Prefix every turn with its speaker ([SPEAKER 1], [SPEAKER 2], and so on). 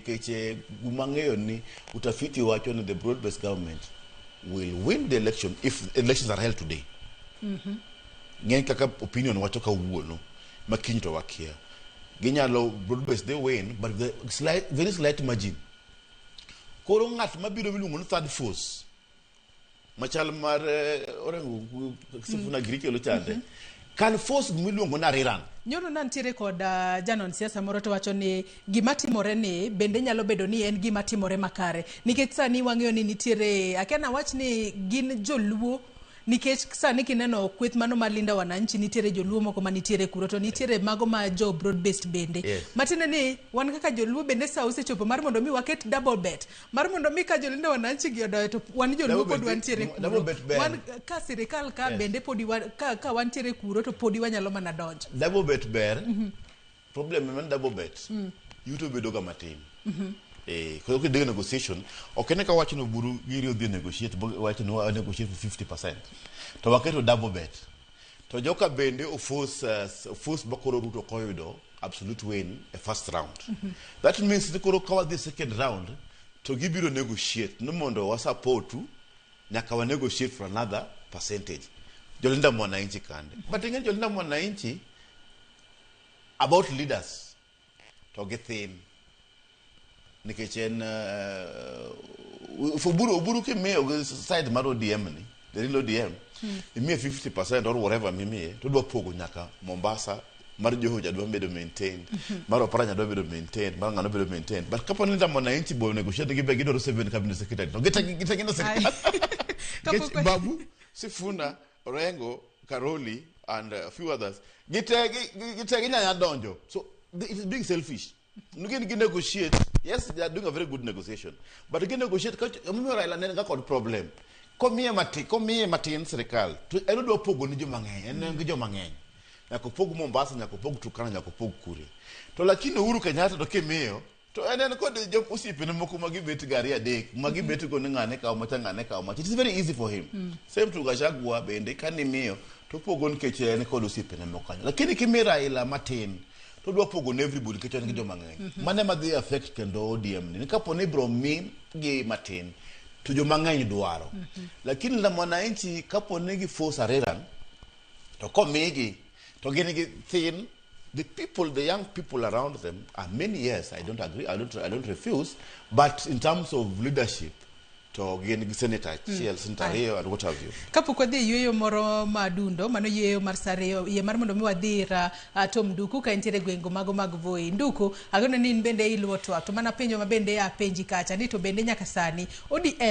[SPEAKER 1] Nikech gima ang'eyo ni utafiti wacho ni the broad based government will win the election if elections are held today. Ng'eny kaka opinion wacho kawuono, ma kiny to wakia. Ginyalo broad based they win, but the slight, very slight margin. Koro ng'at mabiro miluongo ni third force machal mar Orengo Sifuna giri kelo chande can force gimiluongo ni ariran.
[SPEAKER 2] Nyoro nantiere kod janon siasa moro to wacho ni gima timore ni bende nyalo bedo ni en gima timore makare, nikech sani wang'eyo ni nitiere, akia nawach ni gin joluo, nikech sani kineno kweth mano mar Linda Wananchi, nitiere joluo moko manitiere kuro, to nitiere mago ma jo broad based bende. Matiende ni wan kaka joluo bende sa osechopo mar mondo mi waket double bet, mar mondo mi ka jo Linda Wananchi gi odoyo to wan joluo
[SPEAKER 1] Double
[SPEAKER 2] pod
[SPEAKER 1] bet
[SPEAKER 2] wantiere
[SPEAKER 1] double
[SPEAKER 2] kuro.
[SPEAKER 1] Bet ber.
[SPEAKER 2] Wan ka sirikal ka bende podi ka wantiere kuro to podi wanyalo mana donjo.
[SPEAKER 1] Double bet ber. Problem man double bet, yuto bedo ga matin. Koro kidhi negotiation, ok en ka wacho ni Oburu giri odhi negotiate, bo wacho ni wa negotiate for 50%. To waketo double bet. To joka bende oforce ba koro Ruto koyudo absolute win e first round. That means ni koro ka wadhi second round to gibiro negotiate ni mondo wa support nyaka wa negotiate for another percentage. Jolinda Mwananchi kande. But ing'e Jolinda Mwananchi about leaders to githin nikech en Oburu kimiyo gi side mar ODM ni the real ODM, imiye 50% or whatever mimiye, to odwa pogo nyaka Mombasa mar Joho cha dwa bedo maintained, mar Oparanya dwa bedo maintained, mar ng'ano bedo maintained. But kapo ni Mwananchi bo negotiate gi be gidwaro seven cabinet secretary to gite gite gino sirikal.
[SPEAKER 2] Kapok
[SPEAKER 1] Nikech Babu, Sifuna, Orengo, Karoli and a few others gite gite ginyanya donjo. So it is being selfish. Gin gi negotiate. Yes, they are doing a very good negotiation, but gi negotiate ka omiyo Raila ne ga kod problem komiye matin sirikal to en odwa pogo ni joma ng'eny, en gi joma ng'eny, nyaka opog Mombasa, nyaka opog Turkana, nyaka opog kure. To lakini Uhuru Kenyatta to kimiyo to en kod jo osiepene moko ma gibet ga ariyo adek ma gibet go ni ng'ane kawo macha, ng'ane kawo macha. It is very easy for him. Same to Gachagua bende, kanimiyo to opogo nikech en kod osiepene moko kanyo, lakini kimiyo Raila matin to odwa pogo ne everybody nikech en gi joma ng'eny. Mano ema dhi affect kendo ODM ni kapo ni ibro mi gi matin to joma ng'eny dwaro. Lakini la Mwananchi kapo ni gi force ariran to komigi to gin gi thin the people, the young people around them are many. Yes, I don't agree, I don't refuse, but in terms of leadership to gin gi senator achiel, senator ariyo and what have you.
[SPEAKER 2] Kapok wadhi e yueyo moro madundo, mano yueyo mar sa 2, yie mar mondo mi wadhi ir Tom Nduku ka entiere e gwengo mago mag Voi. Nduku, ageno ni in bende iluwo twak, to mana penjo ma bende apenji kacha ni to bende nyaka sani ODM